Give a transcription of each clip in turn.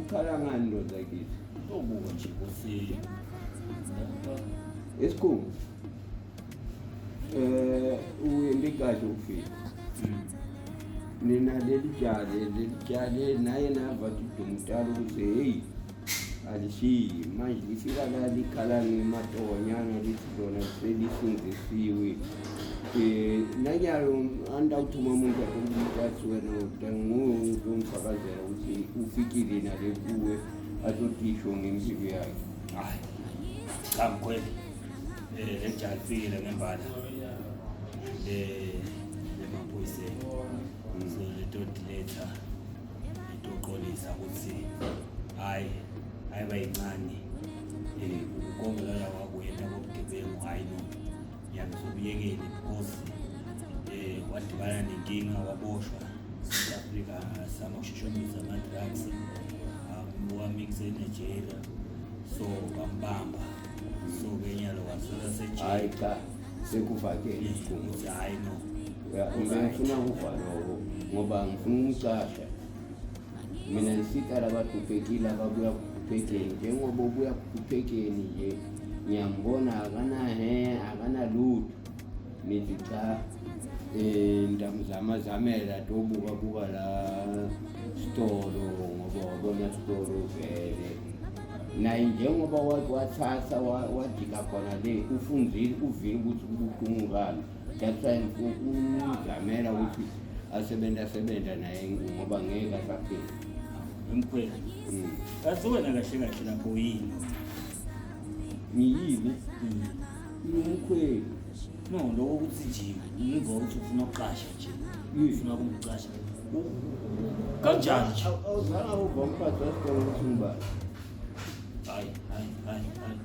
Ukhala ngani ndoda kithi? Uzobuka nje ukuthi Esikhungu. Eh uyende kahle ufika. Nina leli jale leli jale naye nava tudumtala ukuthi hey alishiyi manje lifika la likhala ngematonyana lithi lona selisinzisiwe um nanyalo andawuthuma umuntu athi wena nguwe umuntu omfakazela ukuthi ufikile nale kuwe azotisho ngempilo yakhe. Hayi cha mkhweli, um le jaha lifikile ngembala le lemaphoyiseni, so letotiletha letoxolisa ukuthi hhayi hayi bayincane um konke lala wakwenta kobugebengu, hhayi no ngiyangizobuyekele because um wadibana nenkinga, waboshwa South Africa sama kushushumbisa ama-drugs, wamikisa eNigeria, so bambamba, so kenyalo wasola sejele. Hayi cha, sekuvakele isikhungo. Ukuthi hhayi no. Ya, ngifuna ukuva lokho ngoba ngifuna ukucasha. Mina ngisita labahluphekile ababuya kuhluphekeni, njengoba ubuya kuhluphekeni nje ngiyambona akanahe akanalutho, nithi cha, um ndamzamazamela tobukabuka la sitolo ngoba wabona sitolo vele naye njengoba wathatha wajika khona le ufunzile uvile ukuthi kubuhlungu kani. That's why ngifuna ukuthi asebenza asebenza naye ngoba ngeke asaphila. Mkhweli, kazi wena kahle kahle lapho uyini? Ngiyini? Ngumkhweli. No, lokho ukuthi nje ngiva ukuthi ufuna ukuqasha nje. Ufuna ukumcasha. Kanjani nje? Awuzange uva umphathi wesikole ukuthi ngubani? Hayi, hayi, hayi, hayi,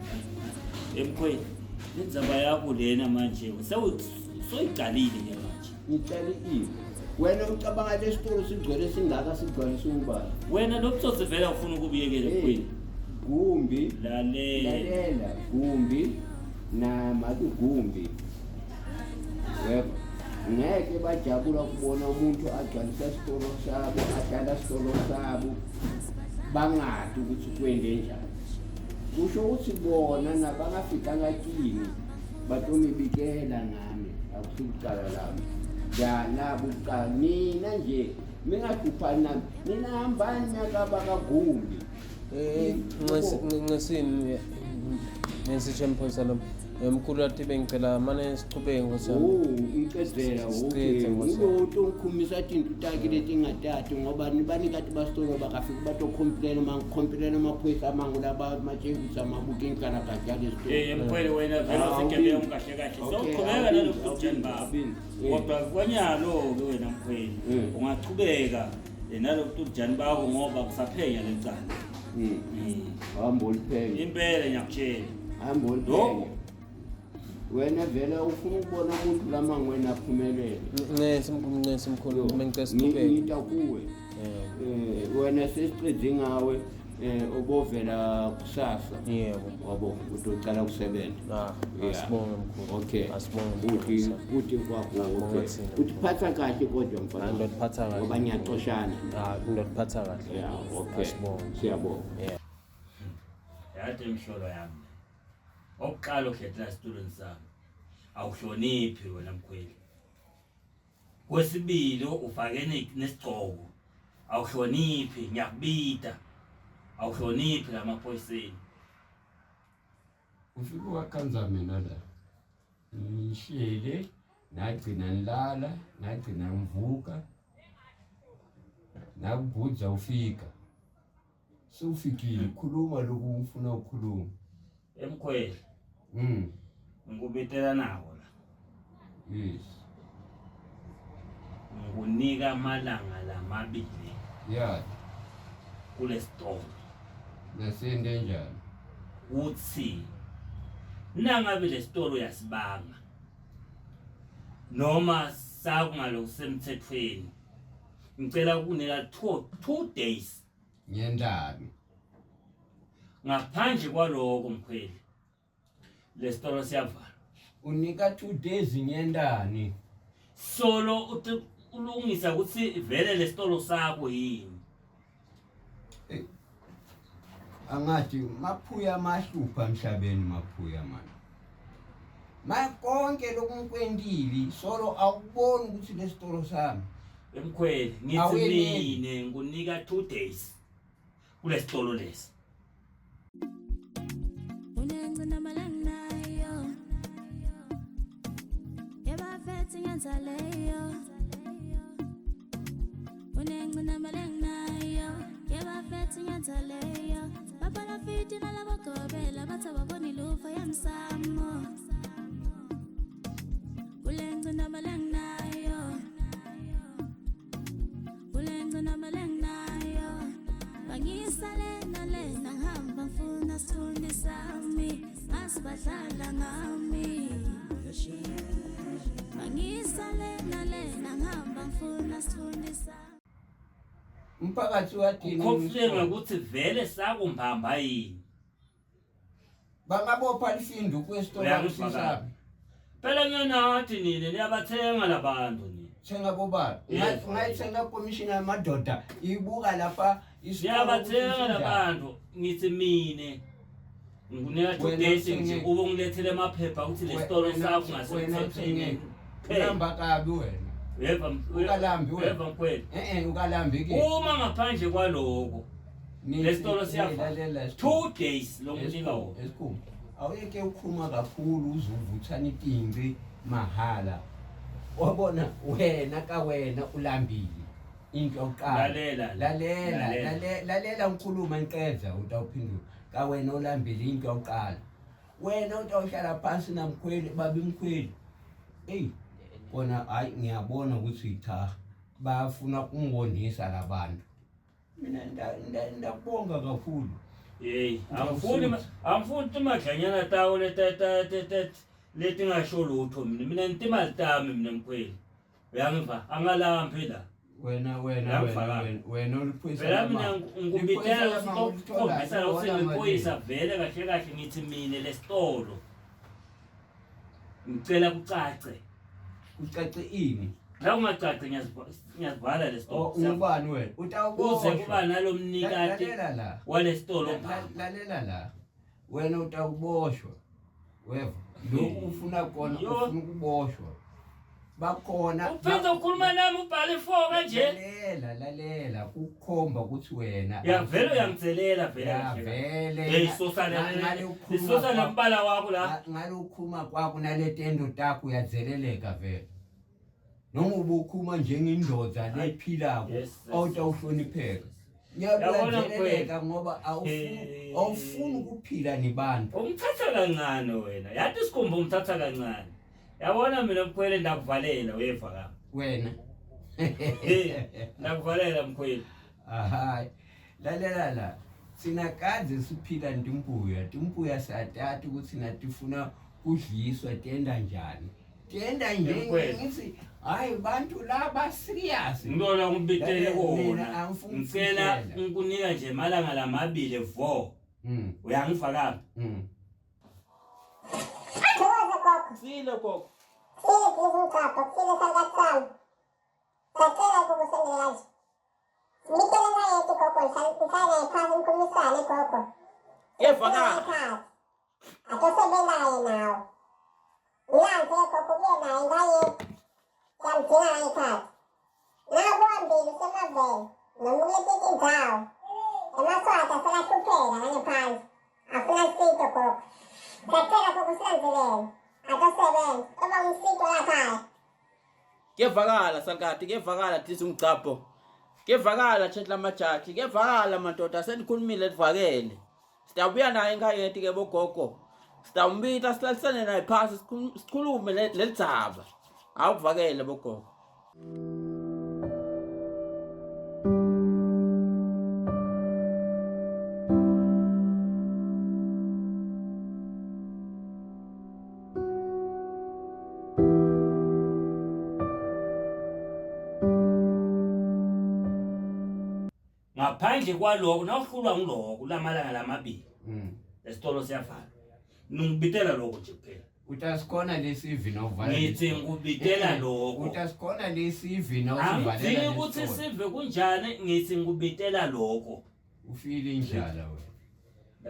hayi. Emkhweli, lendzaba yakho lena manje soyiqalile ke manje. Ngicela ini? Wena ucabanga lesitolo sigcwele singaka sigcwale siwubani? Wena lo butsotsi vele ufuna ukubuyekela mkhweli. Gumbi. Lalela. Lalela, Gumbi na Makugumbi. Yebo. Ngeke bajabula ukubona umuntu agcwalisa isitolo sabo, ahlala isitolo sabo, bangadi ukuthi kwende njani. Kusho ukuthi bona nabangafikanga kini batomibikela ngami, akusikucala lami. Ya labo kuqala nina nje ningahluphani nami, nina hambani nakabakagumbi. Ncisini ngisisho emphoyisa lo mkhulu athi bengicela mane sichubeke nkosi yami. Oh, ngicedzela okay. Sicedze, Nkosi yami. Ngulo ongikhumisa tinto takhe letingatati ngoba nibanikati basitolo bakafika batocomplaina mangicomplaina amaphoyisa amangu laba matshengisa amabuke inkalakatya lesitolo. Eh mkhweli wena vele Ah, usigebengu awubindi. kahle kahle. Okay, Sowuqhubeka awubindi, nalobutshani bakho. awubindi. Eh. Kodwa kwanyalo-ke wena mkhweli ungachubeka nalobutshani bakho ngoba kusaphenya lecala. Hamba oliphenye. Impela ngiyakutshela. Hamba oliphenye. Wena vele ufuna ukubona umuntu lama ngwena aphumelele. Ncesi mkhulu, ncesi mkhulu, bengicela sichubeke. Ngita kuwe. Eh wena sesiqede ngawe obovela kusasa. Yebo. Wabo utocala kusebenza. Ah, asibonge mkhulu. Okay. Asibonge mkhulu. Uthi uthi kwakho Asibonge okay. thina. Uthiphatha kahle kodwa mfana. Ah, ndodiphatha kahle. Ngoba ngiyaxoshana. Ah, ndodiphatha kahle. Yeah, okay. Asibonge. Siyabonga. Yeah. Yathi imhlolo yami. Okuqala uhlethela esitulweni sami. Awuhloniphi wena mkhweli. Kwesibili ufake nesigcoko. Awuhloniphi, ngiyakubida. Awuhloniphi lamaphoyiseni. Ufike wakhanza mina la. Ngihlele ngagcina ngilala, ngagcina ngivuka. Nakubhudza ufika. Sewufikile, khuluma lokhu ufuna ukukhuluma. Emkhweli. Ngikubetela nawo la. Yes. Ngikunika amalanga lamabili. Yeah. Kulesitolo. Nasente njani? Uthi nangabe lesitolo uyasibanga noma sakungalokusemthethweni, ngicela ukunika 2 days. Ngiyendani? Ngaphandle kwaloko mkhweli, lesitolo siyavalwa. Unika 2 days ngiyendani? Solo uthi ulungisa ukuthi vele lesitolo sakho yini. Eh. Angathi maphuya mahlupha emhlabeni maphuya mani. Ma konke lokunkwentili solo awuboni ukuthi lesitolo sami. Emkhweli ngithi Awuyeneli. mina ngikunika 2 days kulesitolo lesi. Unengcinamba langinayo Yebafethi ngenza leyo Unengcinamba langinayo Yebafethi ngenza leyo Babalafiti nalabagobela bathi ababoni lufa yemsamo Kulengcinamba langinayo Kulengcinamba langinayo Bangisale nalena ngihamba ngifuna sithunzi sami Ngasibadlala ngami Bangisale nalena ngihamba ngifuna sithunzi sami Umphakathi wathini? Ukhofile ukuthi vele sakumbamba yini. Bangabopha lifindu kwesitolo Uyangizwa kabi. sami. Phela ngiyanathi nina niyabathenga labantu nina. Thenga bobaba. Yes. Ungayithenga commissioner yamadoda ibuka lapha isitolo Niyabathenga ukuthi sinjani. labantu ngithi mine ngikunika 2 Wena days nje uthenge- ube ungilethele amaphepha ukuthi lesitolo Wena- sakho wena ngasemthethweni. uthenge. Ulamba kabi wena. Uyeva Ukalambi wena. Uyeva mkhweli. Eh eh ukalambi ke. Uma ngaphandle kwaloko lesitolo siyavala. Lalela esikhulu. 2 days lokunika wona. Esikhulu. Awuyeke ukhuluma kakhulu uzuvuthana itinci mahala. Wabona wena ka wena ulambile. Into yokuqala. Lalela. Lalela, Lalela. lalela, lalela ngikhuluma ngiqedza utawuphendula. Ka wena ulambile into yokuqala. Wena utawuhlala phansi namkhweli baba imkhweli. Ey, kona hayi ngiyabona ukuthi cha bafuna ukungibonisa labantu. Mina ndakubonga kakhulu. Hey, angifuni angifuni timadlanyana tawo leta letingasho lutho mina. Mina ngitimali tami mina mkhweli. Uyangiva? Angalambi la. Wena wena Uyangifaka? wena wena wena uliphoyisa Phela lama- mina ngikubitela liphoyisa lama ulithola- ukukhombisa la ukuthi ulithola ngiphoyisa malini? vele kahle kahle ngithi mina lesitolo. Ngicela kucace. Kucace ini? La ungacaci ngiyazivala Oh, lesitolo. ungubani wena? Kuze Utawuboshwa. kuba nalomnikati Lalela la. walesitolo La- Lalela la. Wena utawuboshwa. Weva. Lokhu ufuna kona Yo. ufuna ukuboshwa. Bakhona Uphinde ukhuluma nami ubhale 4 kanje. Lalela lalela kukhomba ukuthi wena Ya vele uyangitselela vele Ya, kahle kahle. vele. Hey susa Nga- le ngale ukukhuluma lisusa kwakho- lembala wakho la. Ngale ukukhuluma kwakho naletendo takho uyadzeleleka vele. Noma ubukhuluma njengendoda lephilako Yes, yes, awutawuhlonipheka. Yabona Ngiyakuyadzeleleka ngoba awufuni Eh. awufuni ukuphila nebantu. Umthatha kancane wena. Yathi isikhumba umthatha kancane. Yabona mina mkhwele ndakuvalela uyeva ka. Wena. Hey, ndakuvalela mkhwele. Hayi. Lalela la. Sina kadze siphila ntimbuya. Timbuya siyatata ukuthi natifuna kudliswa tenda njani. Tenda nje Mkhwele. ngithi hayi bantu laba serious. Ngibona ngibitele Lalela, mina kona. angifuni Ngicela ukufihlela. ngikunika nje malanga lamabili vo. Mm. Uyangifa kabi. Thokoza gogo. Sile gogo. Sile Dlizumgcabho, sile salukazi sami. Siyacela ukukusendela kanje. Sinikele ngayethu gogo, ngihlale naye phansi nikhulumisane gogo. Kuyevakala. Ekhaya. Atosebenzayo nawo. Ngilandze gogo kuye naye ngayethu. Siyamdinga ekhaya. Nakuhambile usemaveni noma kuletinye tindzawo. Emaswati aselahlupheka ngangephansi. Afuna sito gogo. Siyacela gogo silandzelele. Atosebenza. Toba umsito lakhaya. Kuyevakala salukati, kuyevakala Dlizumgcabho. Kuyevakala Chetla Majaji, kuyevakala madoda senikhulumile livakele. Sitawubuya naye ekhaya ke bogogo. Sitawumbita sihlalisane naye phasi sikhulume lelidzaba. Awukuvakele bogogo. Ngaphandle kwaloko nawuhlulwa ngiloko lamalanga lamabili. Lesitolo siyavalwa. Ngibitela lokho nje kuphela. Utasikhona lesivi novala. Ngithi ngikubitela lokho. Utasikhona lesivi nokuvalela. Angidingi ukuthi sive kunjani ngithi ngikubitela lokho. Ufile indlala wena.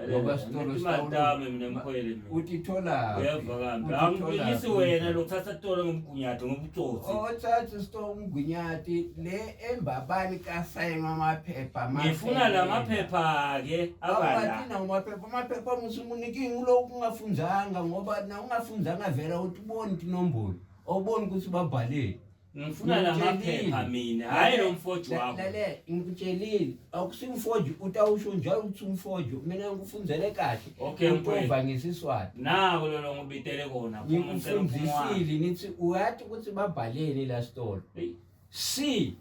Ngoba sitolo Imali tami mina mkhweli mina. Utithola. Uyeva kambi. Angibuyisi wena lothatha tolo ngomgunyathi ngobutsotsi. Othatha sitolo umgunyati le embabani kasayinwa amaphepha Ngifuna la maphepha ke abala. Awubathi nawo amaphepha amaphepha musumuniki ngilokhu ungafunzanga ngoba na ungafunzanga vela utiboni tinombolo awuboni ukuthi babhaleni. Ngifuna la maphepha mina, hhayi lo mfoji wakho. Lale ngikutshelile akusimfoji utawusho njalo ukuthi umfoji mina ngikufunzele kahle. Okay, mkhweli. Utova ngesiswati. Nako lolo ngubitele kona. Phuma umselo, phuma uhambe. Ngikufundzisile nithi uyathi ukuthi babhaleni la sitolo. Hey. C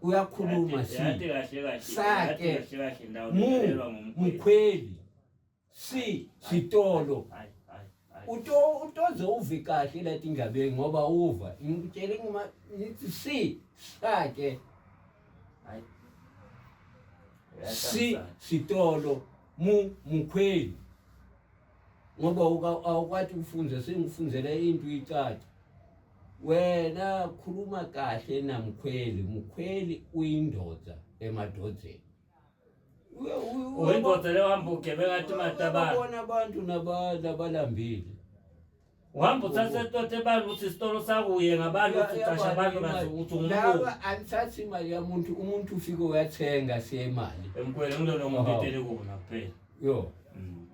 uyakhuluma Yathi C kahle kahle. Sake. Yathi kahle kahle ndawo Mu ngilalelwa ngumkhweli. mkhweli C sitolo Hayi hayi hayi. uto utoze uve kahle la tingabeni ngoba uva ngikutshele ngima ngithi C sake Hayi. C sitolo mu mkhweli ngoba awukwathi ufunze sengifunzele into icaca wena khuluma kahle namkhweli mkhweli uyindoda emadodzeni Uyindoda leyo hamba ugebenga athi matabane. Ubona abantu nabalambile Uhamba uthatha isitolo ebani uthi isitolo sakuye ngabantu uthi uqasha abantu ngathi uthi ungumlungu. laba anithathi imali yamuntu umuntu ufike uyathenga siyemali Emkhweli ngilolo ngubitele kona kuphela. yo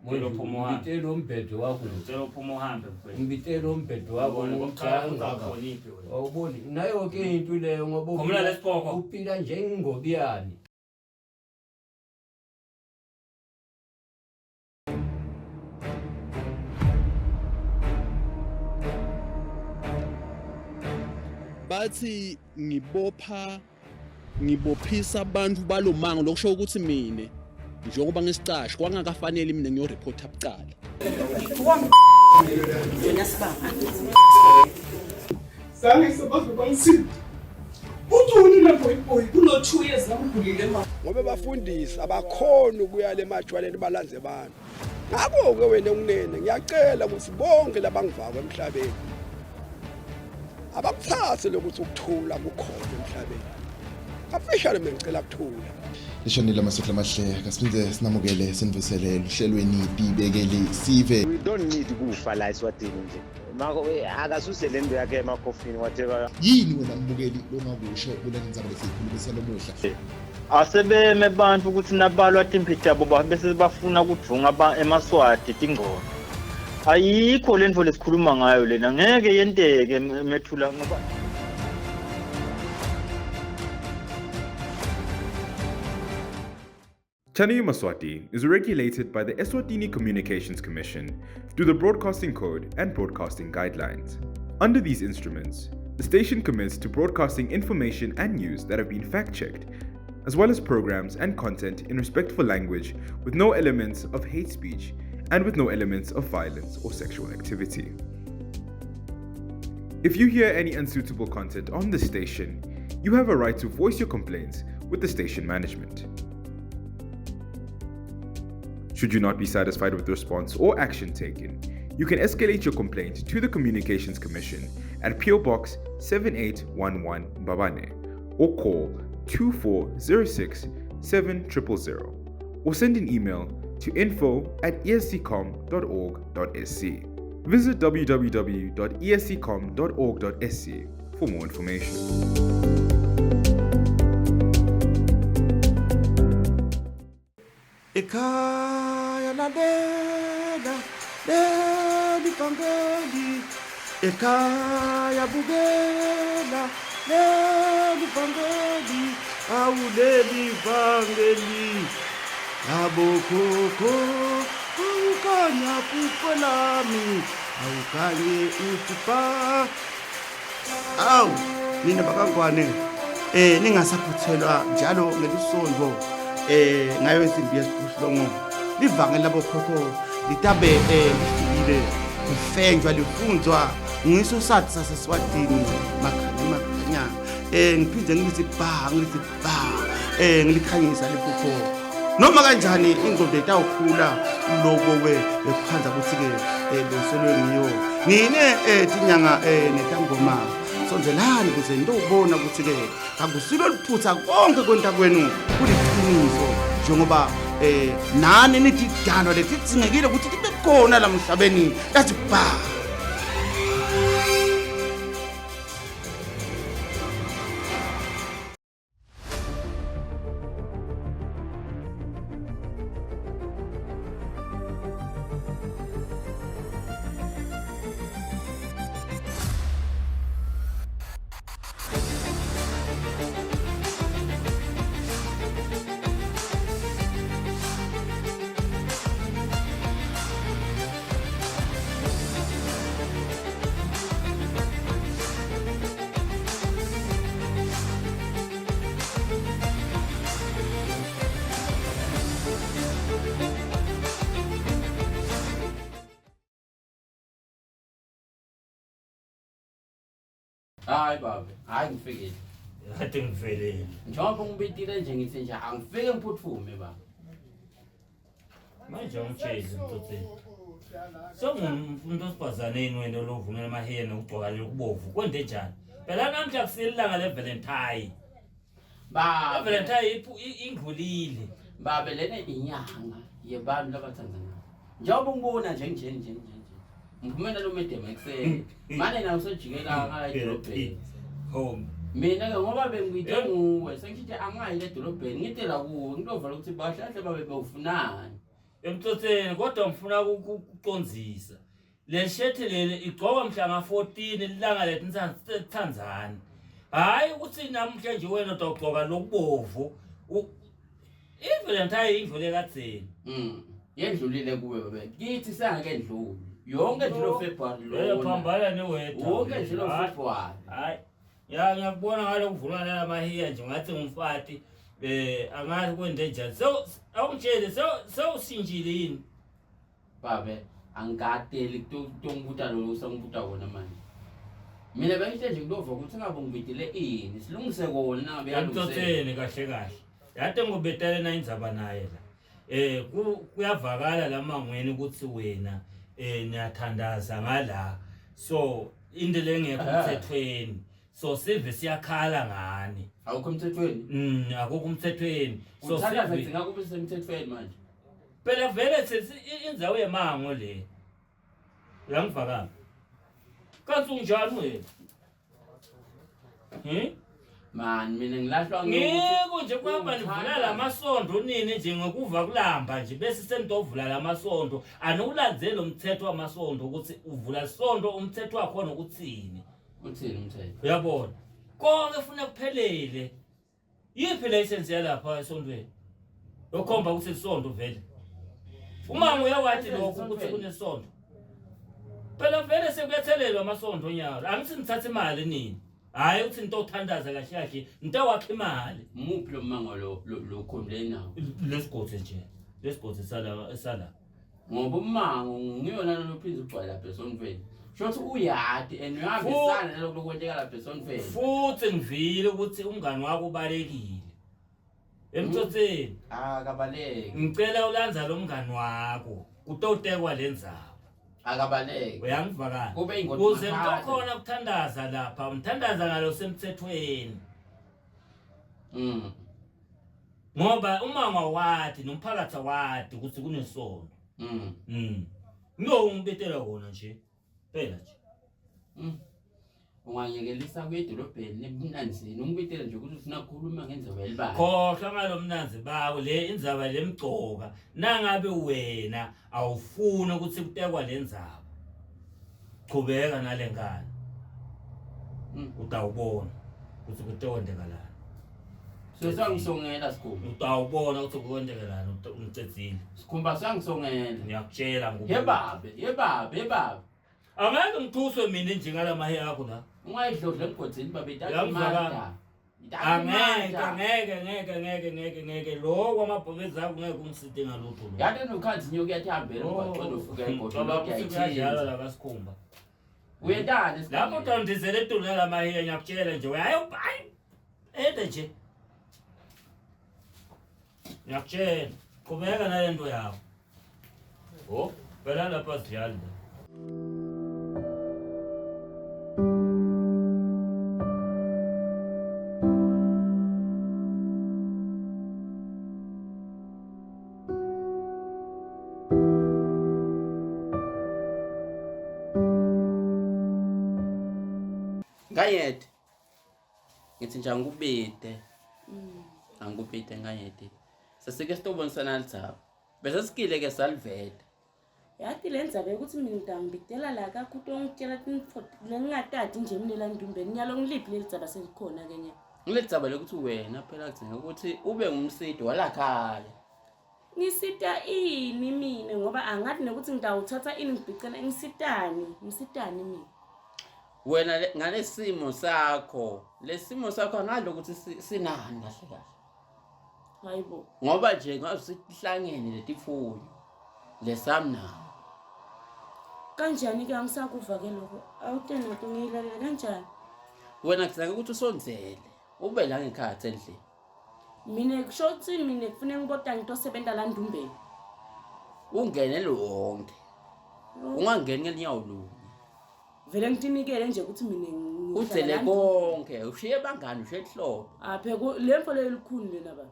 Ngicela uphume uhambe. ngibitele umbhedo wakho Ngicela uphume uhambe mkhweli. ngibitele umbhedo wakho Ubone kokuqala ngicanga ungawuhloniphi wena. awuboni nayo ke into leyo ngoba Khumula lesigqoko. uphila njengengobiyane Bathi ngibopha ngibophisa abantu balomango lokusho ukuthi mina njengoba ngisicashi kwangakafanele mina ngiyoreport bucala. Zange sebaze bangisiphi. Uthuni na boy boy kuno 2 years ngigulile ma. Ngoba bafundisi abakhona ukuya le majwaleni balanze abantu. Ngakho-ke wena unene ngiyacela ukuthi bonke labangivako emhlabeni abakuthathe lokuthi ukuthula kukhona emhlabeni. Kafishane mina ngicela kuthula. Lishonile amasotla amahle kasiphinde sinamukele sinivusele luhlelweni tibekele sive. We don't need kufa la eSwatini nje. Mako akasuse le nto yakhe emakhofini whatever. Yini wena mbukeli longakusho kule ndzaba lesiyikhulumisa lomuhla? Asebeme bantu ukuthi nabalwa timphi tabo bese bafuna kudvunga emaSwati tingcono. Ayikho le nto lesikhuluma ngayo lena ngeke yenteke methula ngoba Channel Maswati is regulated by the Eswatini Communications Commission through the Broadcasting Code and Broadcasting Guidelines. Under these instruments, the station commits to broadcasting information and news that have been fact-checked, as well as programs and content in respectful language with no elements of hate speech and with no elements of violence or sexual activity. If you hear any unsuitable content on the station, you have a right to voice your complaints with the station management. Should you not be satisfied with the response or action taken, you can escalate your complaint to the Communications Commission at PO Box 7811 Mbabane or call 2406 7000 or send an email to info@esccom.org.sc. Visit www.esccom.org.sc for more information. Ekhaya lalela leli vangeli ekhaya bukela leli vangeli awuleli vangeli labokhokho awukanya phupho lami awukanye uthi ba awu nina bakangwane eh ningasaphuthelwa njalo ngelisonto eh ngayo insimbi yesiphohlongo livange labokhokho litabe eh lifikile lifenjwa lifunzwa ngiso sathi saseswatini makhanya makhanya eh ngiphinde ngilithi ba ngilithi ba eh ngilikhanyisa liphupho noma kanjani ingqondo itawukhula loko we bekukhanza ukuthi ke bengiselwe ngiyo nine eh tinyanga eh netangoma sondelani kuze nitobona ukuthi ke akusilo liphutha konke kwenta kwenu kuliqiniso njengoba eh nani nitidalwa letidzingekile ukuthi tibe khona la mhlabeni lathi ba. Hayi baba, hayi ngifikile. Kade ngivelele. Njengoba ungibitile nje ngithi nje angifike ngiphuthume baba. Manje angitsheli mthotheni. Sewungumuntu wesifazane yini wena lovumela amahiya nokugcoka lokubovu kwende njani? Phela namhla kusilanga le-Valentine. Baba. I-Valentine indlulile. Babe lena inyanga yebantu labathandzanayo. Njengoba ungibona nje nje nje nje nje. Ngiphumela lo medema ekuseni. Mane nawe usojikela ngala edolobheni. Home. Mina ke ngoba bengiyite nguwe sengithi angayi edolobheni ngitela kuwe ngitovala ukuthi bahlahle babe bewufunani. Emthotheni kodwa ngifuna ukucondzisa. Le shethi leli igcokwa mhla nga-14 ilanga letithandzani. Hhayi ukuthi namuhla nje wena utawugcoka lokubovu. I-Valentine indlule kadzeni. Yendlulile kuwe babe. Kithi sangeke ndluli. Yonke nje lo February Leyo phambana newetha. Wonke nje lo February. Hayi. Ya ngiyakubona ngalokuvunwa nalamahiya nje ngathi ngumfati angazi kwende njani. So awungitshele so sewushinjile yini? Babe angikateli kutongibuta lo usangibuta kona manje. Mina bengithe nje kulova ukuthi ngabe ngibidile ini silungise kona nangabe yalungiseka. Emthotheni kahle kahle. Yade ngobetale na indzaba naye la. Kuyavakala lamangweni ukuthi wena niyathandaza ngala. So into lengekho emthethweni. So sive siyakhala ngani. Awukho emthethweni? Akukho emthethweni. So Uthandaza sive gcina kube semthethweni manje. Phela vele sesi indzawo yemango le. Uyangivakala? Kanti unjani wena? Man mina ngilahlwa Ngiko nje kuhamba nivula lamasondo nini nje ngokuva kulamba nje bese senitovula lamasondo anukulandzeli umthetho wamasondo ukuthi uvula isondo umthetho wakhona ukuthini. Uthini umthetho? Uyabona? Konke funa kuphelele. Yiphi license yalapha esontweni? Yokhomba ukuthi isondo vele. Uma uyawathi lokho ukuthi kunesondo. Phela vele sekuyathelelwa amasondo onyalo. Angithi nithatha imali nini? Hayi uthi into othandaza kahle kahle, into wakhe imali. Muphi lo mango lo lo complain nawo? Lesigodi nje. Lesigodi sala sala. Ngoba umango ngiyona lophinza ugcwala lapha esontweni. Shothi uyadi and uyahambisana nalokho lokwenteka lapha esontweni. Futhi ngivile ukuthi umngani wakho ubalekile. Emthotheni. Akabaleki. Ngicela ulandza lo mngani wakho. Kutotekwa lendzaba. Akabaleki. Uyangivakala. Kube ingoti Kuze mahhala. mntokhona kuthandaza lapha, umthandaza ngalo semthethweni. Ngoba uma ngawadi nomphakathi awadi ukuthi kunesono. Ngilo ungibetela kona nje. Phela nje. Unganyekelisa kuye edolobheni ebunanzini ungibitele nje ukuthi ufuna ukukhuluma ngendzaba yelibala. Khohlwa ngalomnanzi bawo le indzaba lemgcoka nangabe wena awufuni ukuthi kutekwa lendzaba. Chubeka nalengane. Utawubona ukuthi kutekwentekalani. So sangisongela sikhumba. Utawubona ukuthi kukwentekalani umcedzile. Sikhumba sangisongela. Ngiyakutshela ngoba. Yebabe, yebabe, yebabe. Angeke ngithuswe mina nje ngalamahe akho la. Ungayidlodla emgodini babe Uyangizwakala? ithatha Angeke angeke ngeke ngeke ngeke ngeke lo kwamabhokezi akho ngeke ungiside ngalutho lo. Yathi nokhanzi inyoka iyathi ihambele emgwaqweni ufika egodini Ngoba lokhu kuthi kuyadlalwa uyayithinta. la kaSikhumba. Uyentani Lapho utawundizela etulu nalamahiya ngiyakutshela nje hayi hayi ende nje. Ngiyakutshela qhubeka nalento yakho. Oh, phela lapha sidlali la. Nkanyeti. Ngithi nje angikubide. Angikubide Nkanyeti. Sesike sitobonisana lidzaba. Bese sikile ke saliveta. Yati le ndzaba yokuthi mina ngitangibidela la kakho utongitshela tintfo lengingatati nje mina la ndumbeni nyalo ngiliphi leli dzaba selikhona ke nya. Ngiledzaba lokuthi wena phela kudzinga ukuthi ube ngumsidi walakhaya. Ngisita ini mina ngoba angathi nokuthi ngitawuthatha ini ngibhicela ngisitani ngisitani mina. Wena ngalesimo sakho, lesimo sakho angalo ukuthi sinani kahle kahle. Hayibo. Ngoba nje ngasihlangene letifuyo lesami nawo. Kanjani ke angisakuva ke lokho. Awutena ukuthi ngiyilalela kanjani? Wena kudzinga ukuthi usondzele ube la ngekhatsi endlini. Mina kusho ukuthi mina kufuneka ngibota ngitosebenza la ndumbeni. Ungene wonke. Ungangeni ngelinyawo lunye. Vele ngitinikele nje ukuthi mina ngihlala Udzele la ndumbeni. konke, ushiye bangani, ushiye ihlobo. Aphe le mfo leyo likhuni lena baba.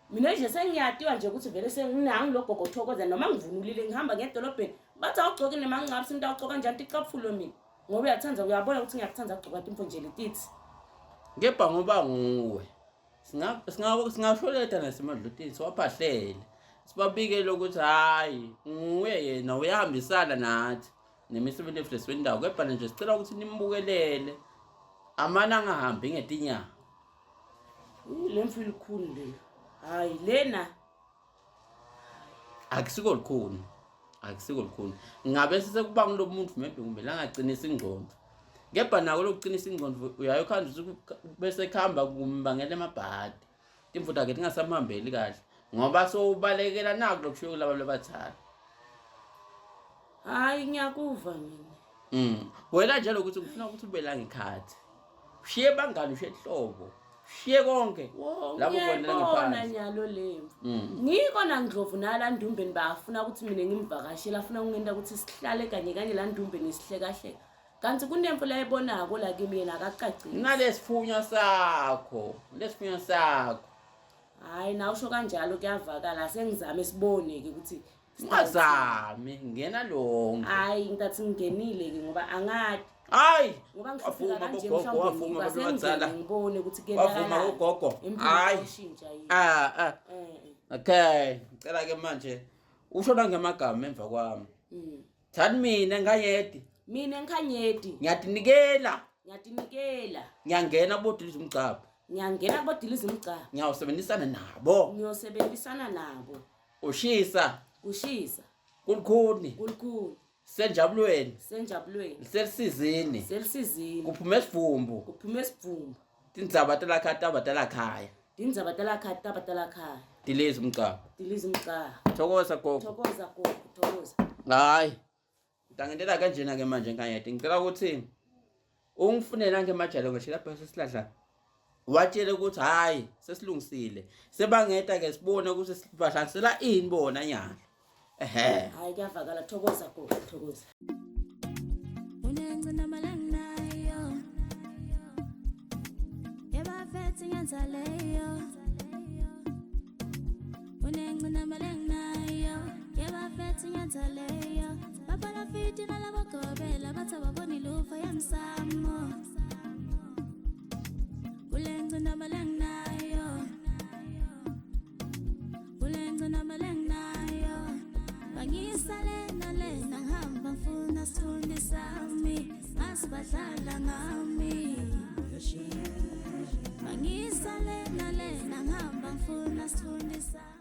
Mina nje sengiyatiwa nje ukuthi vele senginangi lo gogo thokoza noma ngivunulile ngihamba ngedolobheni. Bathi awugcoki nemancaphsi into awugcoka njani ticaphulo mina. Ngoba uyathanda uyabona ukuthi ngiyakuthanda ukugcoka timfo nje letithi. Kepha ngoba nguwe. Singasholeta nasemadlotini siwaphahlele. Sibabikele ukuthi hayi nguye yena uyahambisana nathi nemisebenzi yethu lesiwendawo kepha nje sicela ukuthi nimbukelele amane angahambi ngetinyawo. Le mfo ilikhuni lena. Hayi lena Akusiko likhuni. Akusiko likhuni. Ngabe sesekuba ngulo muntu maybe kumbe langacinisa ingqondo. Kepha nako lokucinisa ingqondo uyaye ukhanze ukuthi bese kuhamba kumbangela emabhadi. Timfundo akhe tingasamhambeli kahle ngoba sowubalekela naku lokushiwo kulaba labadzala. Hayi ngiyakuva mina. Wena nje lokuthi ngifuna ukuthi ube la ngekhathi. Ushiye bangani ushiye ihlobo. Ushiye konke. Wo, Lapho ubonela ngiyayibona ngephansi. nyalo lemvu. Ngiko na Ndlovu nala Ndumbeni bafuna ukuthi mina ngimvakashele afuna ukungenta ukuthi sihlale kanye kanye la Ndumbeni sihlekahleka. Kanti kunemfo la ebonako la kimi yena akacacile. Nalesifunywa sakho, lesifunywa sakho. Hayi na usho kanjalo kuyavakala sengizame sibone ke ukuthi Ungazami, ngena lonke. Hayi ngithi ngingenile ke ngoba angadi. Hayi, ngoba ngihlupheka wavuma kanje bogogo, mhlawumbe wavuma ngiba abantu abadzala. sengingene ngibone ukuthi Wavuma kuyenzakalani. ugogo. Impilo Hayi. iyashintsha yini. Ah ah. Eh. Okay, ngicela ke manje usho nangemagama emva kwami. Thani mina ngayedi. Mina ngikhanyedi. Ngiyatinikela. Ngiyatinikela. Ngiyangena kubodiliza umgcabho. Ngiyangena kubodiliza umgcabho. Ngiyawusebenzisana nabo. Ngiyosebenzisana nabo. Ushisa. Kushisa. Kulikhuni. Kulikhuni. Senjabulweni. Senjabulweni. Selisizini. Selisizini. Kuphume esivumbu. Kuphume esivumbu. Tindzaba talakhaya taba talakhaya. Tindzaba talakhaya taba talakhaya. Diliza umgcabho. Diliza umgcabho. Thokoza gogo. Thokoza gogo, thokoza. Hayi. Ngitangentela kanjena ke manje nkanyeti. Ngicela ukuthi ungifunele nange emajalo ngisho lapha sesihlahla. Watshele ukuthi hayi sesilungisile. Sebangeta ke sibone ukuthi sibahlanganisela ini bona nyalo. Ehhe. Hayi kuyavakala thokoza gogo, thokoza. Unengcinamba lenginayo Yebafethi ngenza leyo Unengcinamba lenginayo Yebafethi ngenza leyo Babalafiti nalabagobela bathi ababoni lutho yemsamo Kulengcinamba lenginayo Kulengcinamba lenginayo Bangisale nalena ngihamba ngifuna sithunzi sami Ngasibadlala ngami Bangisale nalena ngihamba ngifuna sithunzi sami.